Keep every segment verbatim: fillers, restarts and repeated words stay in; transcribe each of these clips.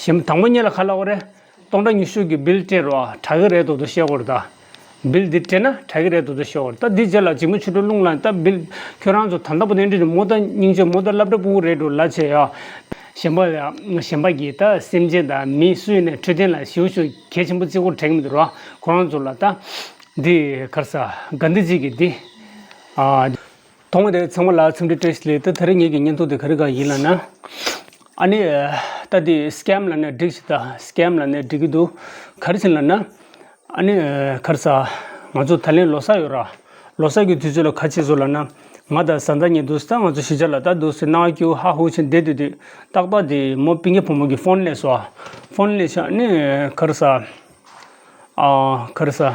གཞན་དང་པོ་ཉིད་ལ་ག་ལབ་དགོས་རེད། སྟོང་ཕྲག་ཉི་ཤུ་གི་བིལ་སྤྲད་རོགས། དྲག་གི་རེད་འདུག་འདུག་བཤད་དགོས་རེད་ད། བིལ་འདི་སྤྲད་ན་དྲག་གི་རེད་འདུག་འདུག་བཤད་དགོས་རེད་ད། འདི་རྗེས་ལ་འཇིགས་མེད་ཆོས་སྒྲོན་རླུང་ལ་ད་བིལ་ཁྱོད་རང་ཚོ་ད་ལྟ་བུ་ནས་འདྲི་མོ་ད་སྙིང་རྗེ་མོ་ད་སློབ་གྲྭ་ཕྲུ་གུ་རེད་འགྲོ་ལ་བྱས་ཡ། གཞན་པ་ཡ་གཞན་པ་གིས་ད་སེམས་ཅན་དང་མི་སུ་ཡིན་ནས་འཕྲོད་བསྟེན་ལ་ཞེ་པོ་ཞེ་པོ་གལ་ཆེན་པོ་བརྩི་དགོས་དྲན་གྱི་མི་འདུག་རོགས། ཁོ་རང་ཚོ་ལ་ད་འདི་ག་རེ་ཟ་གྷན་དྷི་ཇི་གི་འདི་ཨ། ཐོག་མ་དེ་ཚང་མ་ལ་འཚམས་འདྲི་བཀྲ་ཤིས་བདེ་ལེགས། ད་ད་རེས་ངེད་ཀྱི་བརྙན་ཐུང་དེ་ག་རེ་ག་ཡིན་ལབ་ན། ཨ་ནི་ད་དེ་སི་ཀེམ་ལབ་ནས་འགྲིག་ཤི་ད། སི་ཀེམ་ལབ་ནས་འགྲིག་གི་འདུག་ག་རེ་ཟེར་ལབ་ན། ཨ་ནི་ག་རེ་ཟ། ང་ཚོ་ད་ལན་ལོ་གསར་ཡོད་ར། ལོ་གསར་གྱི་དུས་ཚོད་ལ་ག་བྱེད་སོང་ལབ་ན། ང་དང་བཟའ་ཟླ་གཉིས་འདུག་ད་ང་ཚོ་གཞིས་ཆགས་ལ་ད་འདུག་སེ་སྣང་བ་སྐྱིད་པོ་ཧ་ཧུ་བྱས་བསྡད་དུས་དུས་ཏག་ཏག་དེ་མོ་པིན་ཀའི་བུ་མོ་གི་ཕོན་སླེབས་སོང་། ཕོན་སླེབས་ཤག་ཨ་ནི་ག་རེ་ཟ། ཨ་ག་རེ་ཟ།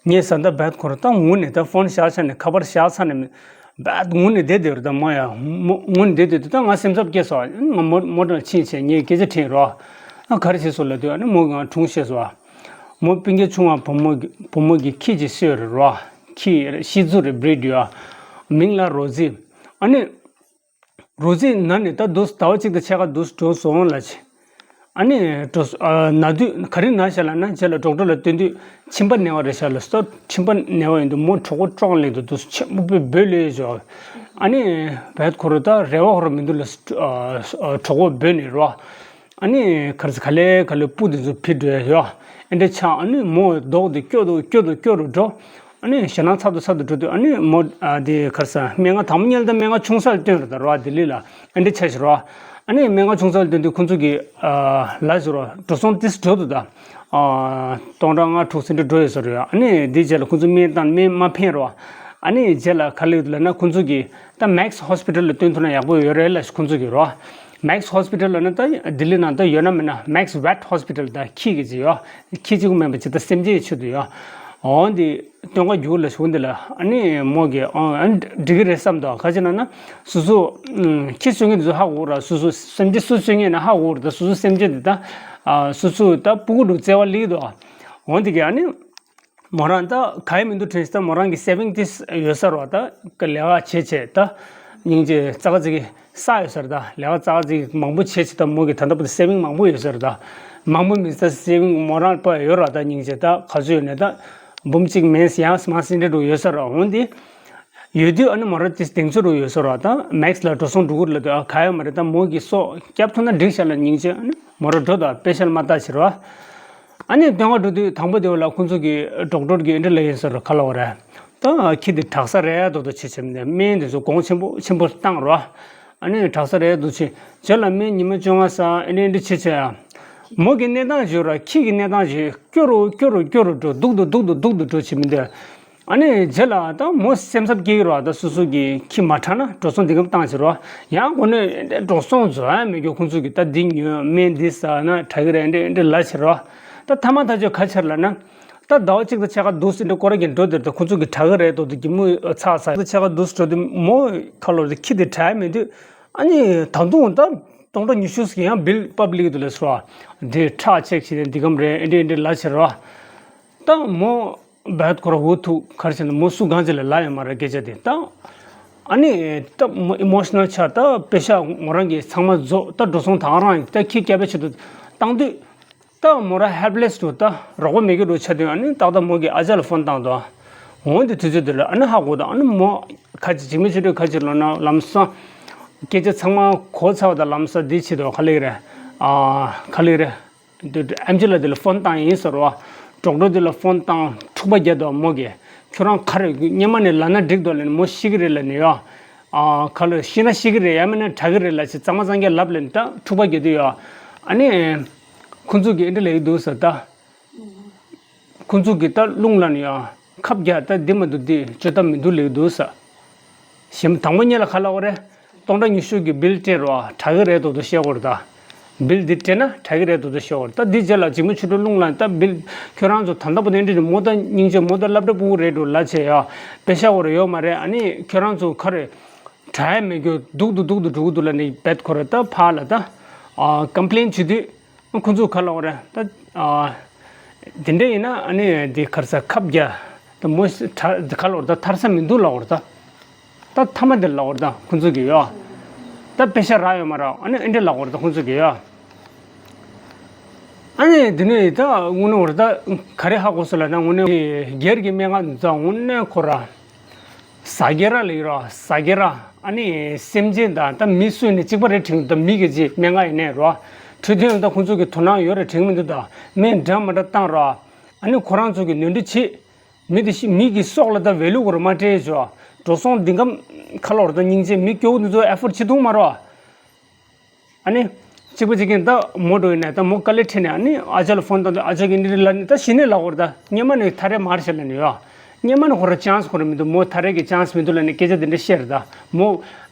ངའི་བཟའ་ཟླ་བད་ཁོ་ར་ད་ངུ་ནས་ད་ཕོན་བཞག་ཚར་ནས་ཁ་པར་བཞག་ཚར་ནས་བད་ངུ་ནས་བསྡད་བསྡད་རེད་ད་མོ་ཡ། མོ་ངུ་ནས་བསྡད་བསྡད་དུས་ད་ང་སེམས་འཚབ་སྐྱེས་སོང་། ང་མོ་མོ་ཊ་ལ་ཕྱིན་བྱས་ངས་སྐད་ཆ་དྲིས་རོགས། ཨ་ག་རེ་བྱས་སོང་ལབ་དུས་ཨ་ནི་མོ་ང་དྲུང་བཤད་སོང་། མོ་པིན་ཀའི་ཆུང་བ་བུ་མོ་གི་བུ་མོ་གི་ཁྱི་ཅིག་གསོས་རེད་རོགས། ཁྱི་ཤི་ཛུ་རེད་བྷི་རིཌ་ཡོད། མིང་ལ་རོ་ཛི། ཨ་ནི། རོ་ཛི་ན་ནས་ད་དུས་ཟླ་བ་གཅིག་དང་ཕྱེད་ཀ་དུས་འགྲོ་སོང་ལ་ཆེ། ཨ་ནི་འགྲོ་ས་ཨ་ན་དུས་ག་རེ་ན་ཤག་ལབ་ན་རྗེས་ལ་ཌོག་ཊར་ལ་སྟོན་དུས་མཆིན་པ་ན་བ་རེད་ཤག་ལབ་སོ། མཆིན་པ་ན་བ་ཡིན་དུས་མོ་གྲོད་ཁོག་ཀྲོང་ལེགས་དུས་དུས་ཆེན་པོ་པོས་འབོད་ལེ་བྱོས། ཨ་ནི་བད་ཁོ་ར་ད་རེ་བ་ཁོ་ར་མི་འདུག་ལ་གྲོད་ཁོག་འབོད་ནས་རོ། ཨ་ནི་ག་རེ་ཟ་ག་ལེ་ག་ལེ་སྤུ་དེ་ཚོ་ཕྱིར་འགྲོ་ཡ་ཡོད། ཨེ་འདྲ་ཆགས་ཨ་ནི་མོ་ལྡོག་དེ་སྐྱོ་དུ་སྐྱོ་དུ་སྐྱོ་རུ་འགྲོ། ཨ་ནི་ཞེད་སྣང་ཚ་དུ་ཚ་དུ་འགྲོ་དུས་ཨ་ནི་མོ་ཨ་དེ་ག་རེ་ཟ་སྨན་ཁང་དང་པོ་ཉལ་དུས་སྨན་ཁང་ཆུང་ས་ལ་བསྟན་ར་ད་རོ་ལྡི་ལི་ལ་ཨེ་འདྲ་ཆགས་ཤི་རོ། ཨ་ནི་སྨན་ཁང་ཆུང་ས་ལ་བསྟན་དུས་ཁོང་ཚོ་གི་ཨ་ལ་ཟེར་རོ་འགྲོ་སོང་ཏིས་འགྲོ་དུས་ད་ཨ་སྟོང་ཕྲག་ལྔ་དྲུག་ཟིན་འདྲ་འགྲོ་ཡོད་ས་རེད། ཨ་ནི་དེ་རྗེས་ལ་ཁོང་ཚོ་སྨན་བཏང་སྨན་མ་ཕན་རོ། ཨ་ནི་རྗེས་ལ་ག་ལེ་ལབ་ན་ཁོང་ཚོ་གི་ད་མེག་སི་ཧོ་སི་པི་ཊལ་ལ་བསྟན་ཐུབ་ན་ཡག་པོ་ཡོད་རེད་ལ་ཁོང་ཚོ་གི་རོ། མེག་སི་ཧོ་སི་པི་ཊལ་ལ་ན་ད་ལྡི་ལི་ནང་ད་ཡོད་ན་མེད་ན་མེག་སི་ཝེ་ཊི་ཧོ་སི་པི་ཊལ་ད་ཁྱི་གི་ཅི་ཡོད། ཁྱི་གཅིག་པུ་མིན་པ་ཅི་ད་སེམས་ཅན་ཡི་ཆེད་དུ་ཡོད། འོ་འདི་སྟོན་ཁ་རྒྱུག་ལ་ཞུགས་འདི་ལ་ཨ་ནི་མོ་གི་ཨ་འགྲིག་གི་རེད་བསམ་འདུག་ག་ཅི་ན་ན་སོ་སོ་ཁྱི་གསོད་མཁན་འདི་ཚོ་ཧ་གོ་ར། སོ་སོ་སེམས་ཅན་སུ་གསོད་མཁན་ན་ཧ་གོ་ར། ད་སོ་སོ་སེམས་ཅན་འདི་ད་སོ་སོ་ད་སྤུ་གུ་འདྲ་བརྩེ་བ་ལིག་འདུག་འོ་འདི་གི་ཨ་ནི། མོ་རང་ད་ག་ཡེ་མི་འདུག་དྲན་ཤི་ད་མོ་རང་གི་སེ་ཝིང་ཏིས་ཡོད་ས་རོ། ད་ཀ་ལས་ཀ་བྱེད་བྱེད་ད་སྙིང་རྗེ་ཙག་ཙིག་གི་ས་ཡོད་ས་རེད། ད་ལས་ཀ་ཙག་ཙིག་མང་པོ་བྱེད་བྱེད་ད་མོ་གི་ད་ལྟ་བུ་ད་སེ་ཝིང་མང་པོ་ཡོད་ས་རེད། ད་མང་པོ་མི་ད་སེ་ཝིང་མོ་རང་པ་ཡོད་ར། ད་སྙིང་རྗེ་ད་ག་ཚོད་ཡོད་ནས་ད་འབུམ་གཅིག་མིན་ཡང་མ་སེ་འདྲ་འགྲོ་ཡོད་ས་རོ། འོན་ཏེ་ཡོད་དུས་ཨ་ནི་མོ་རང་ཏིས་གདེང་ཚོད་འགྲོ་ཡོད་ས་རོ། ད་མེག་སི་ལ་འགྲོ་སོང་འགྲོ་གི་རེད་ལ་ད་ག་ཡོད་མ་རེད། ད་མོ་གི་སྲོག་སྐྱབས་ཐུབ་ན་འགྲིག་ཤག་ལ་སྙིང་རྗེ་ཨ་ནི་མོ་རང་འགྲོ་ད་པེ་ཤལ་མ་ལྟ་ཕྱིར་རོ། ཨ་ནི་སྟོན་ཁ་འགྲོ་དུས་དང་པོ་དེ་བ་ལ་ཁོང་ཚོ་གི་ཌོག་ཊར་གི་ཨེ་འདྲ་ལབ་ཡིན་ཟེར་རོ། ག་ལབ་དགོས་རེད། ད་ཁྱི་དེ་དྲག་ས་རེད་འདུག་ད་བྱེད་བྱེད་མི་འདུག་སྨན་དེ་ཚོ་གོང་ཆེན་པོ་ཆེན་པོ་བཏང་རོ། ཨ་ནི་དྲག་ས་རེད་འདུག་བྱེད་རྗེས་ལ་སྨན་ཉི་མ་བཅོ་ལྔ་ཟ་ཨེ་འདྲ་འདྲ་བྱེད་བྱེད་ཡ། མོ་གི་གནས་སྟངས་བརྗོད་ར་ཁྱི་གི་གནས་སྟངས་བརྗོད་སྐྱོ་རུ་སྐྱོ་རུ་སྐྱོ་རུ་འགྲོ་སྡུག་ཏུ་སྡུག་ཏུ་སྡུག་ཏུ་འགྲོ་བྱེད་མི་འདུག་ཨ་ནི་རྗེས་ལ་ད་མོ་སེམས་འཚབ་སྐྱེ་གི་རོ། ད་སོ་སོ་གི་ཁྱི་མ་དྲག་ན་འགྲོ་སོང་འདི་གམ་བཏང་བྱེད་རོ། ཡང་གོ་ནས་འགྲོ་སོང་བཟོ་ཡ་མེད་རྒྱུ་ཁོང་ཚོ་གི་ད་འདི་ཉོས་སྨན་འདི་ཟ་ན་དྲག་གི་རེད་འདྲ་འདྲ་ལབ་བྱེད་རོ། ད་ཐ་མ་ཐག་ཆོད་ག་ཕྱིར་ལབ་ན། ད་ཟླ་བ་གཅིག་དང་ཕྱེད་ཀ་འདུག་སེ་འདྲ་སྐོར་ར་གྱི་འགྲོ་དེར་ད་ཁོ་ཚོ་གི་དྲག་གི་རེད་དོ་དུ་གི་མོ་ཚ་ཚ་ད་ཕྱེད་ཀ་འདུག་སེ་འགྲོ་དུས་མོ་ཁ་ལོ་རེ་ཁྱི་དེ་དྲག་མེད་དུས་ཨ་ནི་ད་དུང་ད་སྟོང་ཕྲག་ཉི་ཤུ་ཟིག་ཡང་བིལ་པབ་ལིག་དུ་ལས་སོ་དེ་ཁྲག་ཅེག་བྱས་ནས་འདི་གམ་རེད་ཨེ་འདྲ་ཨེ་འདྲ་ལ་ཕྱིར་རོ། ད་མོ་བད་ཁོ་ར་འུ་ཐུག་གར་བྱས་ན་མོ་སུ་གང་ཅི་ལས་ལ་ཡོད་མ་རེད་སྐད་ཆ་དེ་ད་ཨ་ནི་ད་མོ་ཨི་མོ་ཤི་ནལ་ཆགས་ད་པེ་ཤ་མོ་རང་གི་ཚང་མ་རྫོགས་ད་འགྲོ་སོང་ད་རང་ད་ཁྱི་སྐྱེ་བའི་ཆེད་དུ་བཏང་དུས། ད་མོ་ར་ཧེལ་པ་ལེ་སི་འདུག་ད་རོགས་པ་མེད་ཀྱི་འདུག་ཆ་དུས་ཨ་ནི་ཏག་ཏག་མོ་གི་ཨ་ཅག་ལ་ཕོན་བཏང་འདུག་འོན་ཏེ་དུས་ཚོད་དེ་ལ་ཨ་ནི་ཧ་གོ་ད་ཨ་ནི་མོ་ཁ་ཅིག་འཇིགས་མེད་ཆོས་སྒྲོན་ཁ་ཅིག་ལོ་ན་ལམ་སང་སྐད་ཆ་ཚང་མ་གོ་ཚར་བ་དང་ལམ་སང་འདི་བྱེད་དོ་ག་ལེ་རེད། ཨ་ག་ལེ་རེད། འདི་ཨེམ་ཆི་ལ་དེ་ལ་ཕོན་བཏང་ཡིན་ཟེར་བ། ཌོག་ཊར་དེ་ལ་ཕོན་བཏང་འཁྲུག་པ་རྒྱག་འདུག་མོ་གི་ཁྱོད་རང་ག་རེ་སྔོན་མ་ནས་ལབ་ན་འགྲིག་འདུག་ལབ་ནས་མོ་ཤི་གི་རེད་ལབ་ནས་ཡོ། ཨ་ག་ལ་ཤི་ན་ཤི་གི་རེད་ཡང་མིན་ན་དྲག་གི་རེད་ལབ་ཞིག་གཙང་མ་གཙང་རྐྱང་ལབ་ལབ་ནས་ད་འཁྲུག་པ་རྒྱག་དུས་ཡོ། ཨ་ནི། ཁོང་ཚོ་གིས་ཨེ་འདྲ་ལབ་ཀྱི་འདུག་ཟེར་ད། ཁོང་ཚོ་གིས་ད་རླུང་ལ་ནི་ཡང་ཁབ་རྒྱག་ད་འདི་མ་འདུག་འདི་བཅོ་ཐབས་མི་འདུག་ལབ་ཀྱི་འདུག་ཟེར། གཞན་དང་པོ་གཉིས་ལ་ག་ལབ་དགོས་རེད། སྟོང་ཕྲག་ཉི་ཤུ་གི་བིལ་སྤྲད་རོགས་དྲག་གི་རེད་འདུག་འདུག་བཤད་དགོས་རེད་ད། བིལ་འདི་སྤྲད་ན་དྲག་གི་རེད་འདུག་འདུག་བཤད་དགོས་རེད་ད། འདི་རྗེས་ལ་འཇིགས་མེད་ཆོས་སྒྲོན་རླུང་ལ་ད་བིལ་ཁྱོད་རང་ཚོ་ད་ལྟ་བུ་ནས་འདྲི་མོ་ད་སྙིང་རྗེ་མོ་ད་སློབ་གྲྭ་ཕྲུ་གུ་རེད་འགྲོ་ལ་བྱས་ཡ། པེ་ཤ་དགོས་རེད་ཡོད་མ་རེད། ཨ་ནི་ཁྱོད་རང་ཚོ་ག་རེ་དྲག་ཡ་མེད་རྒྱུ་སྡུག་ཏུ་སྡུག་ཏུ་འགྲོ་གི་འདུག་ལབ་ནས་བེད་ཁོ་ར་ད་ཕར་ལ་ད་ཀམ་པི་ལེན་བྱེད་དུས། ཁོ་ཚོ་ག་ལབ་དགོས་རེད་ད། ཨ། དེ་འདྲ་ཡིན་ན་ཨ་ནི་དེ་ག་རེ་ཟ་ཁབ་རྒྱག་ད་མོ་ཤི་ཁྲ་ག་ལབ་དགོས་རེད་ད། ཐར་ས་མི་འདུག་ལབ་དགོས་རེད་ད། ད་ཐ་མ་དེ་ལབ་དགོས་རེད་ད་ཁོ་ཚོ་གིས་ཡོ། ད་པེ་ཤ་རག་ཡོད་མ་རེད། ཨ་ནི་ཨེ་འདྲ་ལབ་དགོས་རེད་ད་ཁོ་ཚོ་གིས་ཡོ། ཨ་ནི་དེ་ནས་ད་དངོས་གནས་བར་ད་ག་རེ་ཧ་གོ་སོང་ལབ་ན། དངོས་གནས་སྒེར་གྱི་སྨན་ཁང་འདི་ཚོ་དངོས་གནས་ཁོ་ར་ཟ་སྒེར་ར་ལ་ཡོད་ར། ཟ་སྒེར་ར། ཨ་ནི་སེམས་ཅན་དང་ད་མི་གསོས་ནས་གཅིག་པ་རེ་དྲན་གྱི་འདུག་མི་གི་ཅིག་སྨན་ཁང་ཡིན་ནའི་ར། འཕྲོད་བསྟེན་ལ་ད་ཁོང་ཚོ་གི་དོ་སྣང་ཡོད་རེད་དྲན་གྱི་མི་འདུག་ད་སྨན་འདྲ་མི་འདྲ་བཏང་ར། ཨ་ནི་ཁོ་རང་ཚོ་གི་ནོར་འཁྲུལ་བྱེད། མི་དེ་ཤི་མི་གི་སྲོག་ལ་ད་ཝེ་ལུ་གོར་མ་སྤྲད་ཆོག་འགྲོ་སོང་འདི་གམ་ཁ་ལོར་ད་སྙིང་རྗེ། མི་སྐྱོ་བོ་འདི་ཚོ་ཨེ་ཕོར་བྱེད་ཐུབ་མ་རོགས། ཨ་ནི། གཅིག་པ་གཅིག་གིན་ད་མོ་འགྲོ་ཡིན་ན་ད་མོ་དཀའ་ལས་ཁྲིད་ནས། ཨ་ནི་ཨ་ཅག་ལ་ཕོན་བཏང་དུས་ཨ་ཅག་གིས་འདི་རེད་ལབ་ནས། ད་གཞི་ནས་ལབ་དགོས་རེད། ད་སྔོན་མ་ནས་ཐ་རེ་མར་བྱས་ལབ་ནས་ཡོད། སྔོན་མ་ནས་ཁོ་ར་ཅན་སི་ཁོ་ར་མི་འདུག་མོ་ཐ་རེ་གི་ཅན་སི་མི་འདུག་ལབ་ནས་སྐད་ཆ་འདི་འདྲ་བཤད་རེད། ད་མོ་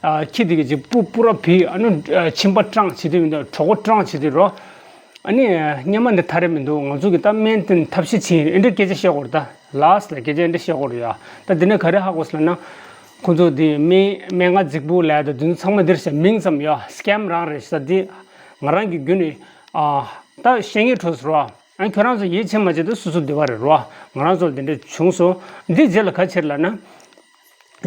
ཨ་ཁྱི་འདི་གི་ཅིག་སྤུ་སྤུ་ར་བི། ཨ་ནི་ཨ་མཆིན་པ་སྐྲངས་བྱེད་དུས་མི་འདུག་གྲོད་ཁོག་སྐྲངས་བྱེད་དུས་རོ། ཨ་ནི་སྔོན་མ་འདི་ཐ་རེ་མི་འདུག་ང་ཚོ་གི་ད་སྨན་བསྟེན་ཐབས་ཤེས་བྱེད་ཡིན། འདི་འདྲ་སྐད་ཆ་བཤད་དགོས་རེད། ད་ལཱསི་ལ་སྐད་ཆ་འདི་འདྲ་བཤད་དགོས་རེད་ཡ། ད་འདི་ནས་ག་རེ་ཧ་གོ་སོང་ལབ་ན། ཁོང་ཚོ་དེ་སྨན་སྨན་ཁང་རྫིག་པོ་ལབ་ཡ་དང་དེ་ཚོ་ཚང་མ་འདིར་བྱས་མིང་ཙམ་ཡོད། སི་ཀེམ་རང་རེད་ཟེར། དེ་ང་རང་གི་རྒྱུད་ནས་ཨ་ད་ཤེས་ངེས་འཕྲོ་སོང་རོ། ཨ་ཁྱོད་རང་ཚོ་ཡིད་ཆེས་མ་བྱེད་དུས་སོ་སོ་བདེ་བ་རེད་རོ། ང་རང་ཚོ་ལ་དེ་འདྲ་བྱུང་སོང་། འདི་རྗེས་ལ་ག་བྱེད་ལབ་ན།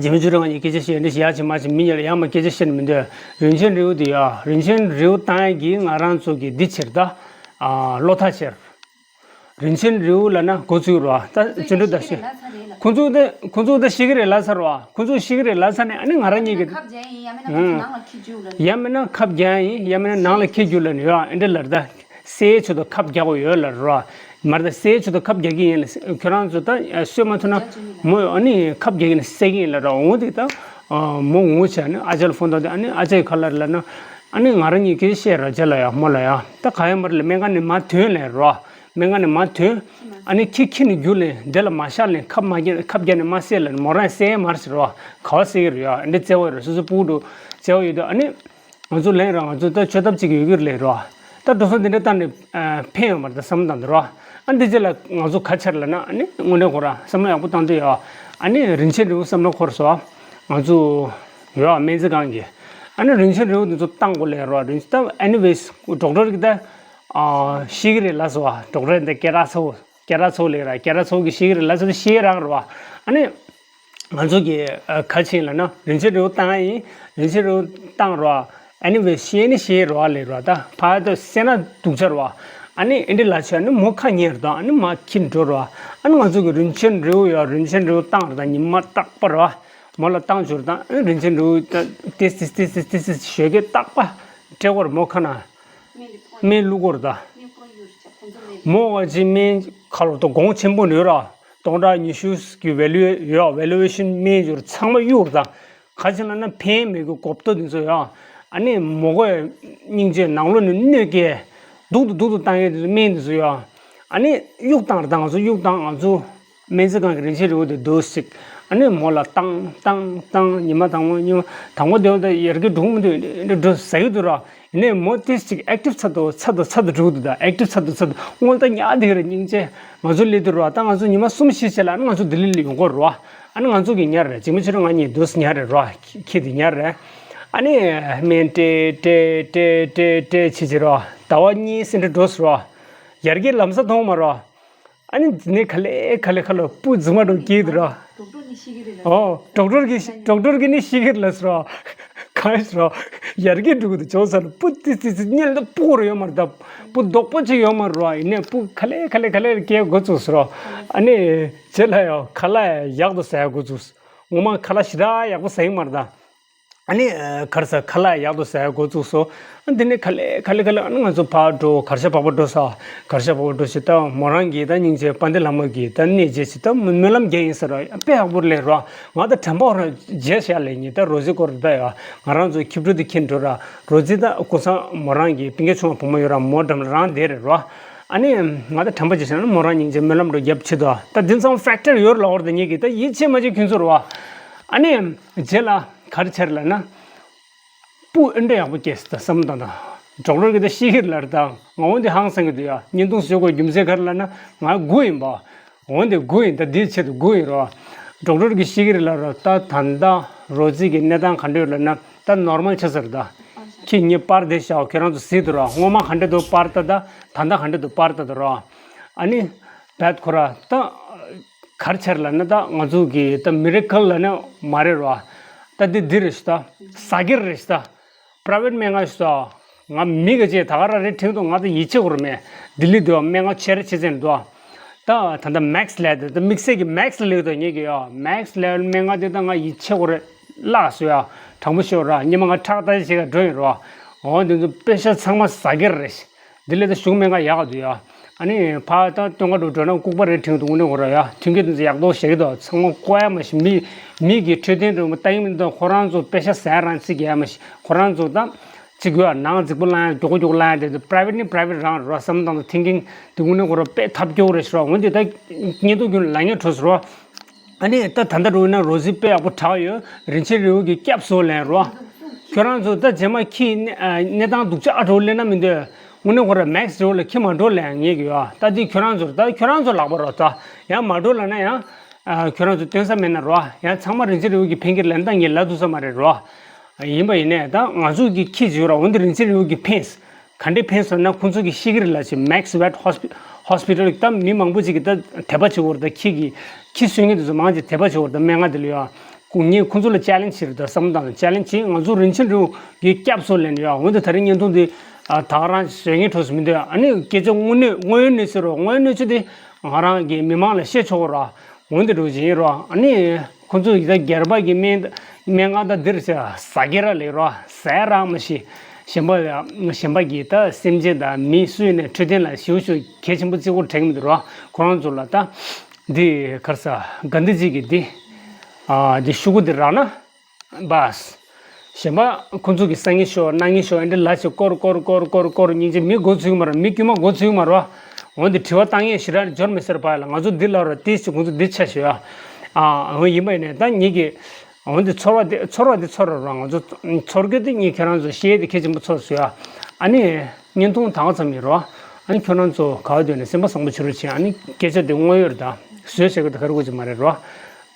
རྗེས་མ་ཚོ་རང་ང་གཉིས་སྐད་ཆ་བཤད་འདི་ཞིག་ཡག་ཆེ་མ་ཆེ་མི་ཉལ་ཡང་མ་སྐད་ཆ་བཤད་ནི་མི་འདོད། རིན་ཆེན་རིའུ་དེ་ཡ། རིན་ཆེན་རིའུ་བཏང་ཡ་གིས་ང་རང་ཚོ་གི་འདི་ཕྱིར་ད་ཨ་བློ་ཐག་ཆེར། རིན་ཆེན་རིའུ་ལབ་ན་འགོ་ཚུགས་རོ། ད་བརྩོན་འགྲུས་ད་ཤེས། ཁོང་ཚོ་ད་ཁོང་ཚོ་ད་ཤེས་ཀྱི་རེད་ལབ་ཚར་རོ། ཁོང་ཚོ་ཤེས་ཀྱི་རེད་ལབ་ཚར་ནས་ཨ་ནི་ང་རང་གཉིས་ཀྱི། ཁབ་རྒྱག་ཡིན། ཡང་མིན་ན་ཁོང་ཚོ་ནང་ལ་འཁྱེར་རྒྱུ་ལབ་ནས། ཡང་མིན་ན་ཁབ་རྒྱག་ཡིན། ཡང་མིན་ན་ནང་ལ་འཁྱེར་རྒྱུ་ལབ་ནས་ཡོད། ཨ་འདྲ་ལབ་ད། སའི་ཆུ་དང་ཁབ་རྒྱག་དགོས་ཡོད་ལབ་རོ། མར་ད་སའི་ཆུ་དང་ཁབ་རྒྱག་གི་ཡིན་ལ། ཁྱོད་རང་ཚོ་ད་གསོད་མ་ཐུབ་ན་མོ་ཨ་ནི་ཁབ་རྒྱག་གི་ཡིན་ཟེར་གི་ཡིན་ལབ་རོ། འོ་དེ་ད་མོ་ངུ་བྱས་ནས་ཨ་ཅག་ལ་ཕོན་བཏང་སྟེ། ཨ་ནི་ཨ་ཅག་གིས་ག་ལབ་རེད་ལབ་ན། ཨ་ནི་ང་རང་གཉིས་ཀྱིས་བཤད་རོ། རྗེས་ལ་ཡ་མོ་ལ་ཡ། ད་ག་ཡང་མ་རེད་ལ། སྨན་ཁང་ནས་མར་ཐོན་ལབ་རོ། སྨན་ཁང་ནས་མར་ཐོན། ཨ་ནི་ཁྱི་ཁྱི་ནས་རྒྱུགས་ལ་དེ་ལ་མར་ཤར་ལ་ཁབ་མ་རྒྱག་ཁབ་རྒྱག་ནས་མར་བསད་ལབ་ནས། མོ་རང་བསད་མ་རེད་ཟེར་རོ། ག་བ་བསད་ཀྱི་རེད་ཡ། འདི་བཙལ་བ་རེད། སོ་སོ་སྤུ་གུ་འགྲོ་བཙལ་བ་ཡོད་དུས། ཨ་ནི། ང་ཚོ་ལན་ར་ང་ཚོ་ད་བཅོས་ཐབས་ཅིག་ཡོད་ཀྱི་རེད་རོ། ད་འགྲོ་སོང་འདི་འདྲ་བཏང་ནས་ཨ་ཕན་ཡོད་མ་རེད་ད་བསམ་བློ་བཏང་འདུག་རོ། ཨ་འདི་རྗེས་ལ་ང་ཚོ་ག་བྱས་ལབ་ན། ཨ་ནི་དངོས་གནས་ཁོ་ར་བསམ་བློ་ཡག་པོ་བཏང་འདུག་ཡ། ཨ་ནི་རིན་ཆེན་རིའུ་བསམ་བློ་འཁོར་སོང་། ང་ཚོ་ཡོད་ཨ་སྨན་རྩིས་ཁང་གི། ཨ་ནི་རིན་ཆེན་རིའུ་འདི་ཚོ་བཏང་དགོས་ལབ་རོ། རིན་ཆེན་ད་ཨེ་ནི་ཝེས་ཌོག་ཊར་གིས་ད་ཨ་ཤེས་ཀྱི་རེད་ལབ་སོང་བ། ཌོག་ཊར་འདི་སྐད་གྲགས་ཚ་བོ། སྐད་གྲགས་ཚ་བོ་ལབ་ར། སྐད་གྲགས་ཚ་བོ་གིས་ཤེས་ཀྱི་རེད་ལབ་སོང་། ད་ཤེས་རང་རེད་བ། ཨ་ནི། ང་ཚོ་གིས་ཨ་ག་བྱས་ལབ་ན། རིན་ཆེན་རིའུ་བཏང་ཡིན། རིན་ཆེན་རིའུ་བཏང་རོགས། ཨ་ནི་བས་ཤེས་ནི་ཤེས་རོགས་ལབ་རོགས། ད་ཕར་ད་བསད་ན་སྡུག་ཅག་རོགས། ཨ་ནི་ཨེ་འདྲ་ལབ་བྱས། ཨ་ནི་མོ་ཁ་ཉན་རེད་ད། ཨ་ནི་མར་འཁྱེར་འགྲོ་རོགས། ཨ་ནི་ང་ཚོ་གིས་རིན་ཆེན་རིའུ་ཡ། རིན་ཆེན་རིའུ་བཏང་རེད་ད། ཉི་མ་རྟག་པར་རོགས། མོ་ལ་བཏང་བཅུག་རེད་ད། ཨ་ནི་རིན་ཆེན་རིའུ་ད་ཏིས་ཏིས་ཏིས་ཏིས་ཞོགས་ཀས་རྟག་པར་སྤྲད་ཀྱི་རེད། མོ་ཁ་ནང་སྨན་བླུག་གི་རེད་ད། མོ་ང་ཚོའི་སྨན་ཁ་ལོ་ད་གོང་ཆེན་པོ་ནི་ར། སྟོང་ཕྲག་ཉི་ཤུ་གི་ཝེ་ལུ་ཡོད། ཝེ་ལུ་ཨེ་ཤན་སྨན་ཡོད་རེད། ཚང་མ་གཡུག་རེད་ད། ག་ཅི་ལབ་ན་ཕན་མེད་གི་གོ་ཏོ་འདི་ཚོ་ཡ། ཨ་ནི་མོ་གོས་སྙིང་རྗེ་ནང་ལོགས་ནས་གནོད་སྐྱེལ། སྡུག་ཏུ་སྡུག་ཏུ་བཏང་ཡས་དེ་ཚོ་སྨན་འདི་ཚོ་ཡ། ཨ་ནི་གཡུག་བཏང་རེད་ད། ང་ཚོ་གཡུག་བཏང་། ང་ཚོ་སྨན་རྩིས་ཁང་གི་རིན་ཆེན་རིའུ་དེ་འདུག་སེ། ཨ་ནི་མོ་ལ་བཏང་བཏང་བཏང་། ཉི་མ་དང་པོ་ཉི་མ་དང་པོ་དེ་བ་ད་ཡར་རྒྱས་འགྲོ་གི་མི་འདུག་འདི་འགྲོ་ཟ་གི་འདུག་ར། ཡིན་ནའི་མོ་ཏིས་ཅིག་ཨེག་ཊིབ་ཚ་དུ་ཚ་དུ་ཚ་དུ་འགྲོ་གི་འདུག་ད་ཨེག་ཊིབ་ཚ་དུ་ཚ་དུ། སྔོན་ད་ཉག་དེ་རེད་སྙིང་རྗེ། ང་ཚོ་སླེབས་དུས་ར། ད་ང་ཚོ་ཉི་མ་གསུམ་བཞི་བྱས་ལ་ང་ཚོ་ལྡི་ལི་ལ་ཡོང་གི་རེད་ར། ཨ་ནི་ང་ཚོ་གི་ཉལ་རེད། ཇིམ་མི་ཆེ་རུ་ང་གཉིས་འདུག་སེ་ཉལ་རེད་ར། ཁྱི་དེ་ཉལ་རེད། ཨ་ནི་སྨན་སྤྲད་སྤྲད་སྤྲད་སྤྲད་བྱེད་བྱེད་ར། ཟླ་བ་གཉིས་ཙམ་འདྲ་འགྲོ་སོང་ར། ཡར་རྒྱས་ལམ་སང་མཐོང་མ་ར། ཨ་ནི་འདི་ནས་ག་ལེ་ག་ལེ་ག་ལེ་སྤུ་རྫུན་མ་འགྲོ་སྐྱིད་འདུག་ར། ཌོག་ཊར་ནི་ཤེས་ཀྱི་རེད་ལ། ཨོ། ཌོག་ཊར་གི་ཌོག་ཊར་གི་ནི་ཤེས་ཀྱི་རེད་ལ་ཟེར་ར། གང་ཟེར་ར། ཡར་རྒྱས་འགྲོ་གི་འདུག་ཅོག་ས་ལ་སྤུ་ཏི་ཏི་ཏི་གཉེར་ད་སྤུ་ར་ཡོད་མ་རེད་ད། སྤུ་རྡོག་པོ་ཅིག་ཡོད་མ་རེད་ར། ཡིན་ནའི་སྤུ་ག་ལེ་ག་ལེ་ག་ལེ་སྐྱེ་འགོ་བཙུགས་ཟེར་ར། ཨ་ནི་རྗེས་ལ་ཡང་ཁ་ལག་ཡག་ཏུ་ཟ་ཡ་འགོ་བཙུགས། ངོ་མ་ཁ་ལག་ཞེ་དྲག་ཡག་པོ་ཟ་ཡི་མ་རེད་ད། ཨ་ནི་གར་ས་ཁ་ལག་ཡག་ཏུ་ཟ་ཡ་འགོ་བཙུགས་སོང་། ཨ་འདི་ནས་ག་ལེ་ག་ལེ་ག་ལེ། ཨ་ནི་ང་ཚོ་ཕར་འགྲོ། གར་ཞ་བག་པ་འགྲོ་ས། གར་ཞ་བག་པ་འགྲོ་བྱས། ད་མོ་རང་གིས་ད་སྙིང་རྗེ་དཔལ་ལྡན་ལྷ་མོ་གིས་ད་གནས་མཇལ་བྱས། ད་སྨོན་ལམ་རྒྱག་ཡིན་ཟེར་ར། དཔེ་ཡག་པོ་ལབ་ར། ང་ད་དྲན་པ་ར་བརྗེད་བཞག་ལབ་ཡིན། ད་རོ་ཛི་སྐོར་ད་ཡ། ང་རང་ཚོ་ཁྱི་ཕྲུག་དེ་ཁྱེར་འགྲོ་ར། རོ་ཛི་ད་ཀུན་བཟང་མོ་རང་གི་སྤུན་ཀྱག་ཆུང་བ་བུ་མོ་ཡོད་ར། མོ་འགྲམ་ལ་རང་བསྡད་རེད་ར། ཨ་ནི་ང་ད་དྲན་པ་བརྗེད་བཞག་ན་མོ་རང་སྙིང་རྗེ་སྨོན་ལམ་འགྲོ་རྒྱབ་ཆེད་དུ། ད་འདི་ཚང་ཕེག་ཊར་ཡོད་ར་ལབ་ཀྱི་རེད་ད། ངེད་ཀྱིས་ད་ཡིད་ཆེས་མ་བྱེད་ཁྱོད་ཚོ་ར་བ། ཨ་ནི་རྗེས་ལ་ག་རེ་བྱས་ར་ལབ་ན། སྤུ་ཨེ་འདྲ་ཡག་པོ་སྐྱེས་སོང་ད་བསམ་བློ་བཏང་ད། ཌོག་ཊར་གིས་ད་ཤེས་ཀྱི་རེད་ལབ་རེད་ད། ང་འོ་འདི་ཧང་སང་གི་འདུག་ཡ། བརྙན་ཐུང་བཟོ་དགོས་རྒྱུ་མཚན་ག་རེ་ལབ་ན། ང་དགུ་ཡིན་པ། འོ་འདི་དགུ་ཡིན་ད། འདིའི་ཆེད་དུ་དགུ་ཡིན་རོ། ཌོག་ཊར་གིས་ཤེས་ཀྱི་རེད་ལབ་རོ། ད་ད་ལྟ་རོ་ཛི་གི་གནས་སྟངས་ག་འདྲ་ཡོད་ལབ་ན། ད་ནོར་མལ་ཆགས་ཚར་རེད་ད། ཁྱེད་གཉིས་པར་བསྡད་བཞག་ཁྱེད་རང་ཚོ་གཟིགས་འདུག་རོ། སྔོན་མ་ག་འདྲ་འདུག་པར་ལྟ་ད། ད་ལྟ་ག་འདྲ་འདུག་པར་ལྟ་ད་རོ། ཨ་ནི་བད་ཁོ་ར་ད། ག་རེ་བྱས་ར་ལབ་ན། ད་ང་ཚོ་གི་ད་མི་རེ་ཀལ་ལབ་ན་མ་རེད་རོ། ད་འདི་འདི་རེད་ཤག་ད། ཟ་སྒེར་རེད་ཤག་ད། པ་རའི་ཝེ་ཊི་སྨན་ཁང་ཞིག་ད། ང་མི་ག་ཅེས་ད་ག་རང་རེད་དྲན་འདུག་ང་ད་ཡིད་ཆེས་ཁོ་ར་མེད། ལྡི་ལི་འདུག་སྨན་ཁང་ཆེ་ར་ཆེ་ཚན་འདུག་ད་ད་ལྟ་Max Level དེ་ད་དམིགས་བསལ་གྱི་Max Level དུ་ངེས་ཀྱི་ཡོད། Max Level སྨན་ཁང་དེ་ད་ང་ཡིད་ཆེས་ཁོ་ར་བརླག་སོང་ཡ། དྲང་པོ་ཤོད་ར་སྙེ་མ་ང་ཁྲག་ལྟ་ཞིག་ག་འགྲོ་ཡིན་རོ། འོ་འདི་ཚོ་པེ་ཤ་ཚང་མ་ཟ་གི་རེད། འདི་ལས་ད་གཞུང་སྨན་ཁང་ཡག་ག་འདུག་ཡ། ཨ་ནི་ཕ་ད་སྟོན་ཁ་འགྲོ་འགྲོ་ན་ལྐུགས་པ་རེད་དྲན་འདུག་དངོས་གནས་ཁོ་ར་ཡ། མཐུན་རྐྱེན་དེ་ཚོ་ཡག་ཐོག་བཞག་གི་འདུག་ཚང་མ་བཀོ་ཡ་མ་ཤི་མི་མི་གི་འཕྲོད་བསྟེན་རིན་པོ་ལྟ་ཡིན་མི་འདུག་ཁོ་རང་ཚོ་པེ་ཤ་ཟ་ཡ་རང་ཚིག་གི་ཡ་མ་ཤི་ཁོ་རང་ཚོ་ད། གཅིག་ཡོད་ནང་རྫིག་པོ་བླངས་ཡ་མགྱོགས་པོ་མགྱོགས་པོ་བླངས་ཡ་དེ་private ནི་private རང་རེད་རོ། བསམ་བློ་བཏང་དང་thinking དེ་དངོས་གནས་ཁོ་ར་དཔེ་ཐབས་སྐྱོ་བོ་རེད་ཤི་རོ། འོན་ཏེ་ད་བརྙན་ཐུང་ཁྱོན་ལ་ལ་ངན་འཕྲོ་ཟེར་རོ། ཨ་ནི་ད་ད་ལྟ་རུ་ཡིན་ན་རོ་ཟི་དཔེ་ཡག་པོ་དྲག་ཡོད། རིན་ཆེན་རི་བོ་གི་སྐྱབས་སུ་ལེན་རོ། ཁྱོད་རང་ཚོ་ད་རྗེས་མ་ཁྱི་གནས་གནས་སྟངས་སྡུག་ཅག་འགྲོ་ལེན་ན་མི་འདོད། དངོས་གནས་ཁོ་ར་Max རི་བོ་ལ་ཁྱི་མ་འགྲོ་ལེན་ངེས་ཀྱི་ཡོད། ད་དེ་ཁྱོད་རང་ཚོར་ད་ཁྱོད་རང་ཚོ་ལག་པ་རོ། ད་ཡང་མ་འགྲོ་ལ་ན་ཡང་ཁྱོད་རང་ཚོ་སྟོན་ས་མེད་ན་རོ། ཡང་ཚང་མ་རིན་ཆེན་རི་བོ་གི་འཕེན་འཁྱེར་ལེན་སྟངས་ངས་ལབ་ཐུབ་ས་མ་རེད་རོ། ཡིན་པ་ཡིན་ནས་ད་ང་ཚོ་གི་ཁྱི་བྱེད་རོགས། འོན་ཏེ་རིན་ཆེན་རི་བོ་གི་ཕན་ག་འདྲས་ཕན་སོང་ན་ཁོང་ཚོ་གི་ཤེས་ཀྱི་རེད་ལ་ཅེ། Max Vet Hospi- Hospital ད་མི་མང་པོ་ཅིག་གི་ད་དད་པ་བྱེད་འོར་ད་ཁྱི་གི་ཁྱི་གསོད་མཁན་དེ་ཚོ་མང་ཅིག་དད་པ་བྱེད་འོར་ད་སྨན་ཁང་དེ་ལ་ཡོད། ཁོང་ངས་ཁོང་ཚོ་ལ་challenge བྱེད་རེད། ད་བསམ་བློ་བཏང་challenge བྱེད། ང་ཚོ་རིན་ཆེན་རི་བོ་གི་སྐྱབས་སུ་ལེན་ཡོད། འོན་ཏེ་ད་རིང་བརྙན་ཐུང་འདི་ད་ག་རང་བཟོས་ངན་འཕྲོ་སུ་མི་འདོད། ཨ་ནི་སྐད་ཆ་དངོས་གནས་དངོས་ཡོད་གནས་ཚུལ་རོ། དངོས་ཡོད་གནས་ཚུལ་དེ་ང་རང་གི་མི་མང་ལ་བཤད་ཆོག་གོ་ར། འོན་ཏེ་འགྲོ་བཞིན་རོ། ཨ་ནི་ཁོང་ཚོ་ཡི་ད་སྒེར་པ་གི་སྨན་སྨན་ཁང་ད་འདིར་ཟ་ཟ་སྐེ་ར་ལེགས་རོ། ཟ་ཡ་རག་མ་ཤི་གཞན་པ་གཞན་པ་གི་ད་སེམས་ཅན་ད་མི་སུ་ཡིན་ནས་འཕྲོད་བསྟེན་ལ་ཞེ་པོ་ཞིག་གལ་ཆེན་པོ་བརྩི་བཀུར་དྲན་གི་མི་འདུག་རོ། ཁོ་རང་ཚོ་ལ་ད་འདི་གར་ས་ག་འདི་ཅིག་གི་འདི་ཨ་འདི་ཤུ་གུ་འདི་རག་ན། བས། གཞན་པ་ཁོང་ཚོ་གི་སང་ཉིན་ཤོག་གནངས་ཉིན་ཤོག་ཨེ་འདྲ་ལ་ཞིག་སྐོར་སྐོར་སྐོར་སྐོར་སྐོར་སྙིང་རྗེ་མི་མགོ་ཚོས་མ་རོ། མི་དཀྱུས་མ་མགོ་ཚོས་མ་རོ། འོན་ཏེ་དྲི་བ་བཏང་ཡས་ཞེ་དྲག་འབྱོར་མི་སེར་པ་ལ་ང་ཚོ་འདི་ལ་རོ་དེ་ཞིག་ཁོང་ཚོ་འདི་ཆ་ཞོ་ཡ། ཨ་འོན་ཡིན་པ་ཡིན་ནས་ད་ངེད་ཀྱི་འོན་ཏེ་ཚོར་བ་དེ་ཚོར་བ་དེ་ཚོར་རོ་རོ། ང་ཚོ་ཚོར་རྒྱུ་དེ་ངས་ཁྱེད་རང་ཚོ་བཤད་དེ་གལ་ཆེན་པོ་ཚོར་སོ་ཡ། ཨ་ནི་བརྙན་ཐུང་དང་ཙམ་ཡིན་རོ། ཨ་ནི་ཁྱོད་རང་ཚོ་ག་བ་འདོད་ནས་སེམས་པ་བཟང་པོ་བྱེད་རོགས་བྱེད། ཨ་ནི་སྐད་ཆ་དེ་དངོས་ཡོད་རེད། ད་བཟོས་བྱས་གི་ད་ག་རེ་དགོས་ཀྱི་མ་རེད་རོ།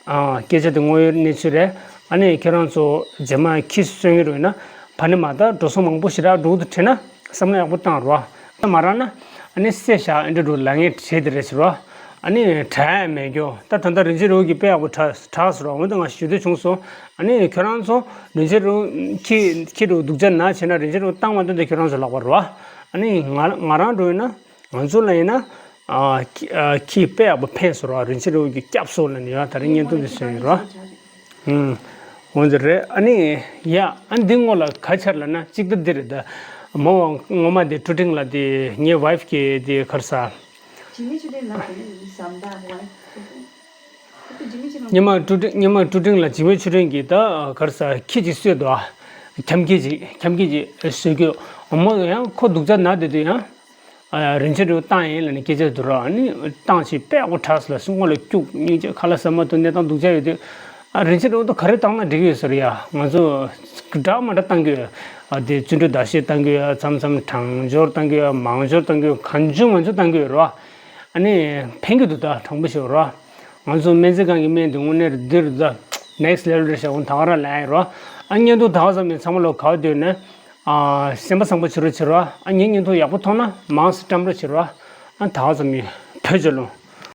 ཨ། སྐད་ཆ་དེ་དངོས་ཡོད་གནས་ཚུལ་རེད། ཨ་ནི་ཁྱེད་རང་ཚོ་རྗེས་མ་ཁྱི་གསོད་ཀྱི་རེད་ན་ཕ་ནི་མ་ད་འགྲོ་སོང་མང་པོ་ཞེ་དྲག་འགྲོ་གི་འདུག་དྲན་ན་བསམ་བློ་ཡག་པོ་བཏང་རོགས། ད་མ་རག་ན་ཨ་ནི་བསད་བཞག་ཨེ་འདྲ་འགྲོ་ལ་ངས་བྲེལ་དེ་རེད་ཟེར་རོགས། ཨ་ནི་དྲག་ཡ་མེད་རྒྱུ་ད་ད་ལྟ་རིན་ཆེན་རི་བོ་གི་དཔེ་ཡག་པོ་དྲག་དྲག་ཟེར་རོགས། འོན་ཏེ་ང་ཞུ་འདོད་བྱུང་སོང་། ཨ་ནི་ཁྱེད་རང་ཚོ་རིན་ཆེན་རི་བོ་ཁྱི་ཁྱི་རུ་སྡུག་ཅག་ན་བྱས་ན་རིན་ཆེན་རི་བོ་བཏང་མ་བཏང་དེ་ཁྱེད་རང་ཚོ་ལག་པ་རོགས། ཨ་ནི་ང་ང་རང་འགྲོ་ཡིན་ན། ང་ཚོ་ལ་ཡིན་ན། ཨ། ཁྱི་ཨ། ཁྱི་དཔེ་ཡག་པོ་ཕན་སོང་ར། རིན་ཆེན་རི་བོ་གི་སྐྱབས་སུ་ལེན་ཡོད། ད་རིང་བརྙན་ཐུང་འདི་བཟོས་ཡོད་ར། ཧུམ། འོན་ཏེ་རེད། ཨ་ནི་ཡ་ཨ་འདི་སྔོན་ལ་ག་ཆར་ལ་ན་གཅིག་ད་འདི་རེད་ད། མོ་བ་སྔོན་མ་འདི་ཀྲུ་ཀྲིང་ལ་འདི་ངའི་ཝའིཕ་གི་འདི་གར་ས། སྙེ་མ་ཀྲུ་ཀྲིང་སྙེ་མ་ཀྲུ་ཀྲིང་ལ་འཇིགས་མེད་ཆོས་སྒྲོན་གྱིས་ད་གར་ས་ཁྱི་གཅིག་གསོས་འདུག་ཨ། འཁྱམ་ཁྱི་གཅིག་འཁྱམ་ཁྱི་གཅིག་གསོས་རྒྱུ། མོ་ཡང་ཁོ་སྡུག་ཅག་ན་བསྡད་དུས་ཡང་། ཨ། རིན་ཆེན་རི་བོ་བཏང་ཡིན་ལབ་ནས་སྐད་ཆ་འདུག་ར། ཨ་ནི་བཏང་ཞིག་དཔེ་ཡག་པོ་དྲག་སོང་ལ་སུ་སྔོན་ལ་སྐྱུག་སྙིང་རྗེ་ཁ་ལག་ཟ་མ་ཐུབ་གནས་སྟངས་སྡུག་ཅག་ཡོད་དུས། ཨ། རིན་ཆེན་རི་བོ་ད་ག་རེ་བཏང་ན་འགྲིག་གི་ཡོད་ཟེར་ཡ། ང་ཚོ་འདྲ་མ་འདྲ་བཏང་གི་ཡོད། ཨ། དེ་བརྩོན་འགྲུས་ཟླ་ཤེས་བཏང་གི་ཡོད། མཚམས་མཚམས་གྲང་སྦྱོར་བཏང་གི་ཡོད། མང་སྦྱོར་བཏང་གི་ཡོད། གང་བྱུང་མང་བྱུང་བཏང་གི་ཡོད་ར། ཨ་ནི་ཕན་གི་འདུག་ད་དྲང་པོ་ཞུ་ར། ང་ཚོ་སྨན་རྩིས་ཁང་གི་སྨན་དེ་དངོས་གནས་འདིར་ད་next level རེད་ཤག་འོ་ད་ག་རང་ལ་ཡིན་ར། ཨ། བརྙན་ཐུང་ད་ག་ཙམ་ཡིན། ཚང་མ་ལོ་ག་བ་འདོད་ནས། ཨ། སེམས་པ་བཟང་པོ་བྱེད་རོགས་བྱེད་རོགས། ཨ། ངའི་བརྙན་ཐུང་ཡག་པོ་མཐོང་ན་མང་ཙམ་བཀྲམ་རོགས་བྱེད་རོགས། ཨ། ད་ག་ཙམ་ཡིན། བོད་ལྗོངས་ལུང་